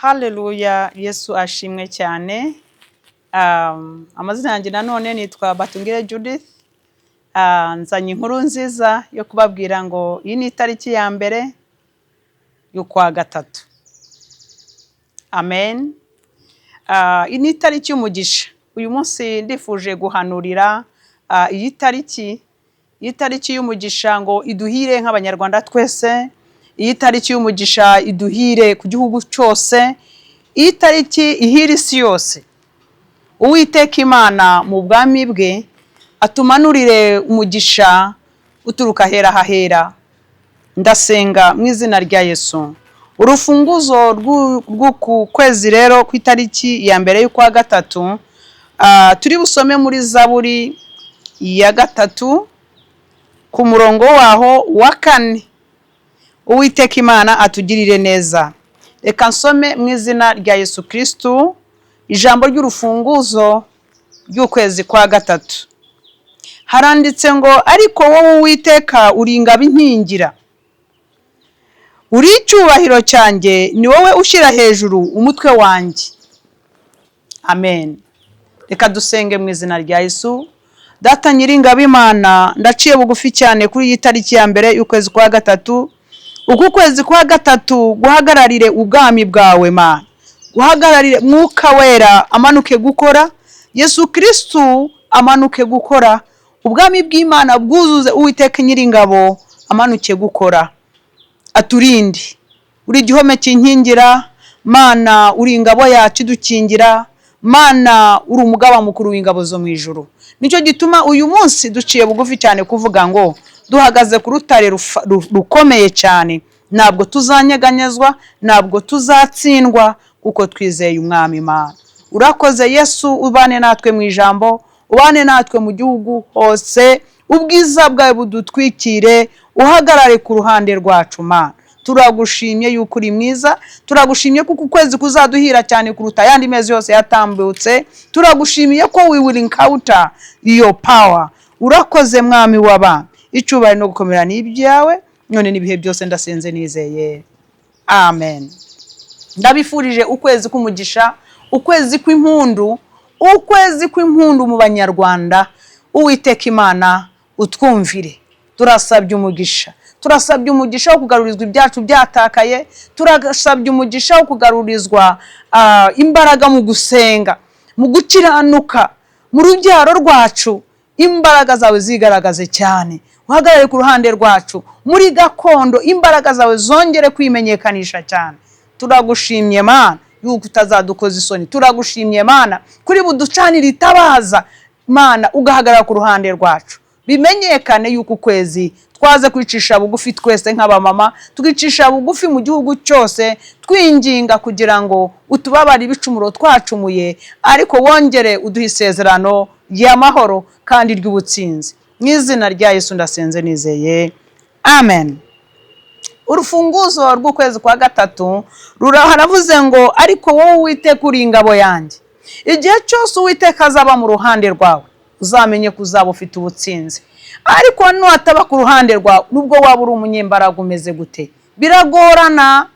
Haleluya, Yesu ashimwe cyane. Amazina yanjye nanone nitwa Batungire Judith. Nzanye inkuru nziza yo kubabwira ngo iyi ni itariki ya mbere y'ukwa gatatu. Amen. Iyi ni itariki y'umugisha. Uyu munsi ndifuje guhanurira iyi tariki y'umugisha ngo iduhire nk'Abanyarwanda twese, iyi tariki y'umugisha iduhire ku gihugu cyose, iyi tariki ihire isi yose. Uwiteka Imana mu bwami bwe atumanurire umugisha uturuka ahera hahera. Ndasenga mu izina rya Yesu. Urufunguzo rw'uku kwezi rero, ku itariki ya mbere y'ukwa gatatu, turi busome muri Zaburi ya 3 ku murongo waho wa 4. Uwiteka Imana atugirire neza. Reka nsome mu izina rya Yesu Kirisitu ijambo ry'urufunguzo ry'ukwezi kwa gatatu. Haranditse ngo: "Ariko wowe Uwiteka uri ingabo inkingira, uri icyubahiro cyanjye, ni wowe ushyira hejuru umutwe wanjye." Amen. Reka dusenge mu izina rya Yesu. Data Nyiringabo Imana, ndaciye bugufi cyane kuri iyi tariki ya mbere y'ukwezi kwa gatatu. Uku kwezi kwa gatatu guhagararire ubwami bwawe Mana, guhagararire Mwuka Wera amanuke gukora, Yesu Kirisitu amanuke gukora, ubwami bw'Imana bwuzuze. Uwiteka Nyiringabo amanuke gukora, aturinde. Uri igihome kinkingira Mana, uri ingabo yacu idukingira Mana, uri umugaba mukuru w'ingabo zo mu ijuru. Nicyo gituma uyu munsi duciye bugufi cyane kuvuga ngo duhagaze ku rutare rukomeye cyane. Ntabwo tuzanyeganyezwa, ntabwo tuzatsindwa, kuko twizeye Umwami Imana. Urakoze Yesu, ubane natwe mu ijambo, ubane natwe mu gihugu hose, ubwiza bwawe budutwikire, uhagarare ku ruhande rwacu Mana. Turagushimye yuko uri mwiza, turagushimye kuko ukwezi kuzaduhira cyane kuruta ayandi mezi yose yatambutse. Turagushimiye ko we will encounter your power. Urakoze Mwami w'abami, icyubahiro no gukomera ni ibyawe none n'ibihe byose. Ndasenze nizeye, amen. Ndabifurije ukwezi k'umugisha, ukwezi kw'impundu, ukwezi kw'impundu mu Banyarwanda. Uwiteka Imana utwumvire. Turasabye umugisha, turasabye umugisha wo kugarurizwa ibyacu byatakaye, turasabye umugisha wo kugarurizwa imbaraga mu gusenga, mu gukiranuka, mu rubyaro rwacu. Imbaraga zawe zigaragaze cyane, uhagarare ku ruhande rwacu muri gakondo, imbaraga zawe zongere kwimenyekanisha cyane. Turagushimye Mana yuko utazadukoza isoni. Turagushimye Mana kuri buducanire itabaza Mana, ugahagarara ku ruhande rwacu. Bimenyekane yuko ukwezi twaze kwicisha bugufi twese nk'abamama, tukicisha bugufi mu gihugu cyose, twinginga kugira ngo utubabare ibicumuro twacumuye, ariko wongere uduhe isezerano y'amahoro kandi ry'ubutsinzi. Mu izina rya Yesu ndasenze nizeye, amen. Urufunguzo rw'ukwezi kwa gatatu haravuze ngo: "Ariko wowe Uwiteka uri ingabo yanjye." Igihe cyose Uwiteka azaba mu ruhande rwawe, uzamenye ko uzaba ufite ubutsinzi. Ariko nuhataba ku ruhande rwawe, nubwo waba uri umunyembaraga umeze gute, biragorana.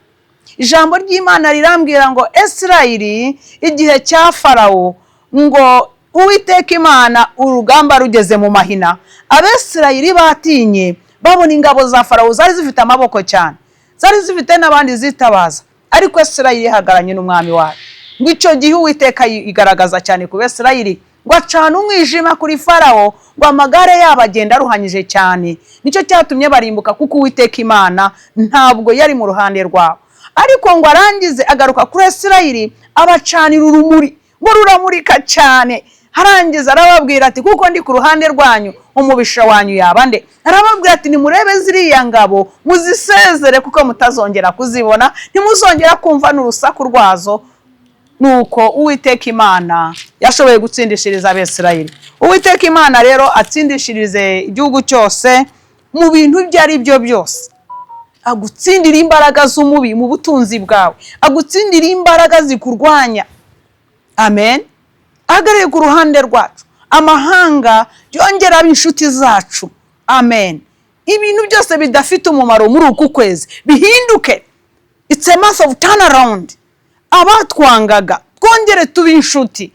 Ijambo ry'Imana rirambwira ngo Esirayiri igihe cya Farawo, ngo Uwiteka Imana urugamba rugeze mu mahina, Abesirayiri batinye babona ingabo za Farawo zari zifite amaboko cyane, zari zifite n'abandi zitabaza, ariko Esirayiri ihagararanye n'Umwami wayo. Ngo icyo gihe Uwiteka yigaragaza cyane ku Besirayiri, ngo acana umwijima kuri Farawo, ngo amagare yabo agenda aruhanyije cyane. Nicyo cyatumye barimbuka, kuko Uwiteka Imana ntabwo yari mu ruhande rwabo. Ariko ngo arangize agaruka kuri Esirayiri, abacanira urumuri, ngo ruramurika cyane. Arangiza arababwira ati: "Kuko ndi ku ruhande rwanyu, umubisha wanyu yaba nde?" Arababwira ati: "Nimurebe ziriya ngabo, muzisezere, kuko mutazongera kuzibona, ntimuzongera kumva n'urusaku rwazo." Nuko Uwiteka Imana yashoboye gutsindishiriza Abesirayeli. Uwiteka Imana rero atsindishirize igihugu cyose mu bintu ibyo ari byo byose, agutsindira imbaraga z'umubi mu butunzi bwawe, agutsindira imbaraga zikurwanya. Amen. Ahagarare ku ruhande rwacu, amahanga yongera abe inshuti zacu. Amen. Ibintu byose bidafite umumaro muri uku kwezi bihinduke. It's a month of turnaround. Abatwangaga twongere tube inshuti,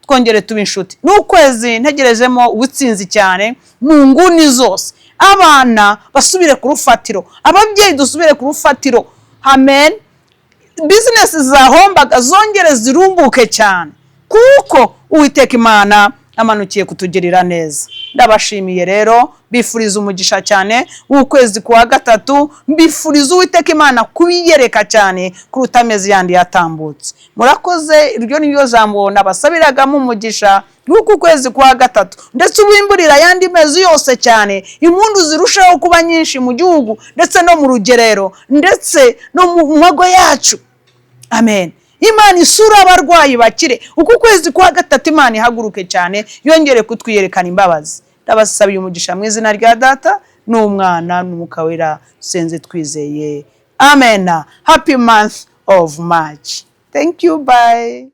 twongere tube inshuti. Ni ukwezi ntegerejemo ubutsinzi cyane mu nguni zose. Abana basubire ku rufatiro, ababyeyi dusubire ku rufatiro. Amen. Bizinesi zahombaga zongere zirumbuke cyane, kuko Uwiteka Imana amanukiye kutugirira neza. Ndabashimiye rero, mbifuriza umugisha cyane w'ukwezi kwa gatatu. Mbifuriza Uwiteka Imana kubiyereka cyane kuruta amezi yandi yatambutse. Murakoze. Iryo ni ryo jambo nabasabiragamo umugisha w'uku kwezi kwa gatatu, ndetse ubimburira ayandi mezi yose cyane. Impundu zirushaho kuba nyinshi mu gihugu, ndetse no mu rugerero, ndetse no mu mago yacu. Amen. Imana isura abarwayi bakire. Uku kwezi kwa gatatu Imana ihaguruke cyane, yongere kutwiyerekana imbabazi. Ndabasabiye umugisha mu izina rya Data n'Umwana n'Umwuka Wera. Senze twizeye, amen. Happy month of March. Thank you, bye.